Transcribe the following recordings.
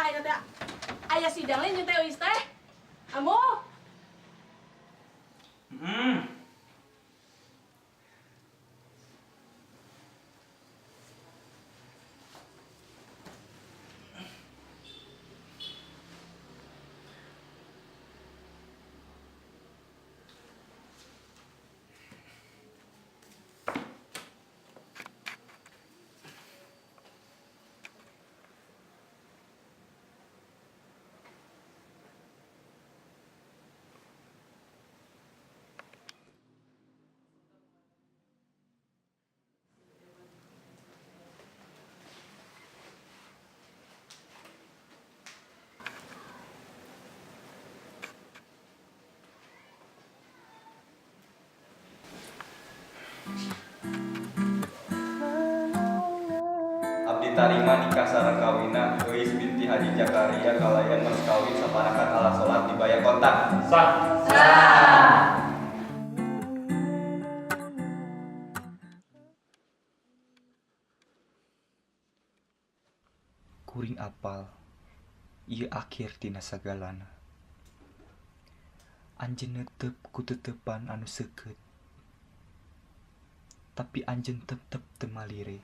Ayeuna teh aya sidang lain jeung teh Euis teh. Ambu. Abdi tarima nikah sareng kawina Euis binti Haji Jakaria kalayan mas kawin saparakat alat salat dibayar kontak. Sah. Sah. Kuring apal ieu akhir tina sagalana. Anjeun neuteup ku teuteupan anu seukeut. Tapi anjeun tetep teu malire.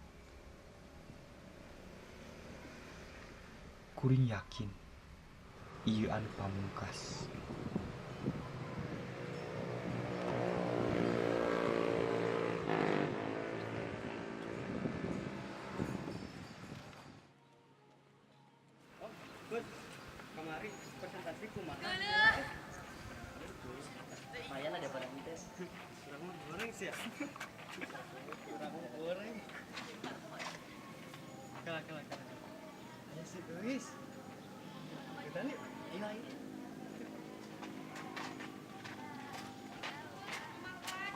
Kuring yakin ieu anu pamungkas. Gus, kamari presentasi kumaha? Lumayan lah daripada entes. Kurang mah goreng sih ya. Kurang mah goreng. Kalah, kalah, kalah. Aya si Euis. Kita nih. Ayo, ayo.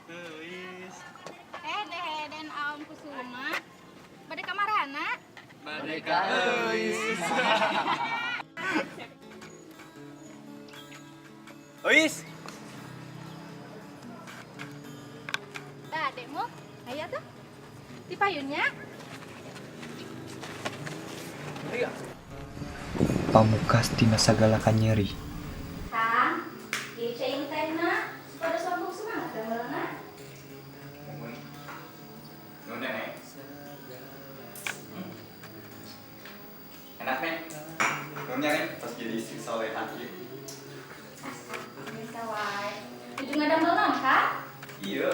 Euis. Eh, Deden Aom Kusuma. Bade kamarana? Bade ka Euis. Euis. Tah, adekmu, aya tuh. Di payunnya. Iya. Pamukas tina sagala kanyeri. Kang, ieu cai tehna supados langkung semangat damelna. Nuhun. Nuhun ya, Neng. Enak, Neng. Nuhun ya, Neng. Pas jadi istri soleha ieu. Bisa wae. Nuju ngadamel naon, Kang? Iya.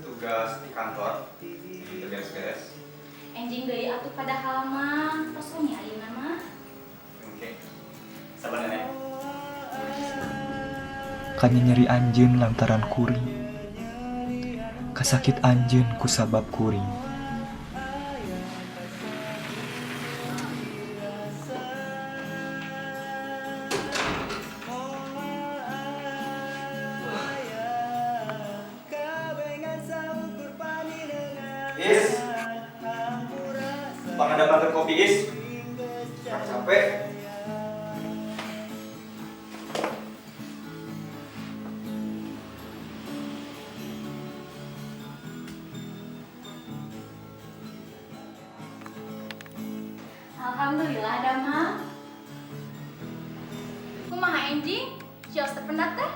Tugas di kantor. Di beres-beres. Enjing deui atuh padahal mah tos wengi ayeuna mah. Oke. Sabar ya, Neng. Kanyeri anjeun lantaran kuring. Kasakit anjeun ku sabab kuring. Is. Pangadamelkeun kopi, Is. Capek. Alhamdulillah damang. Kumaha enjing? Cios teu penat teh?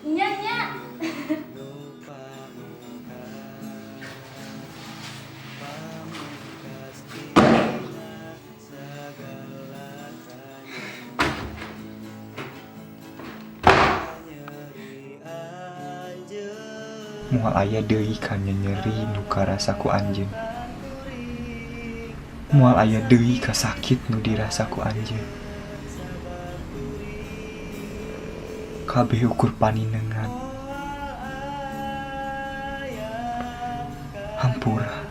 Nya nya. Moal aya deui kanyeri nu karasa ku anjeun. Moal aya deui kasakit nu dirasa ku anjeun. Kabeh ukur paninengan. Hampura.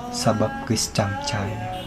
Sabab geus cangcay.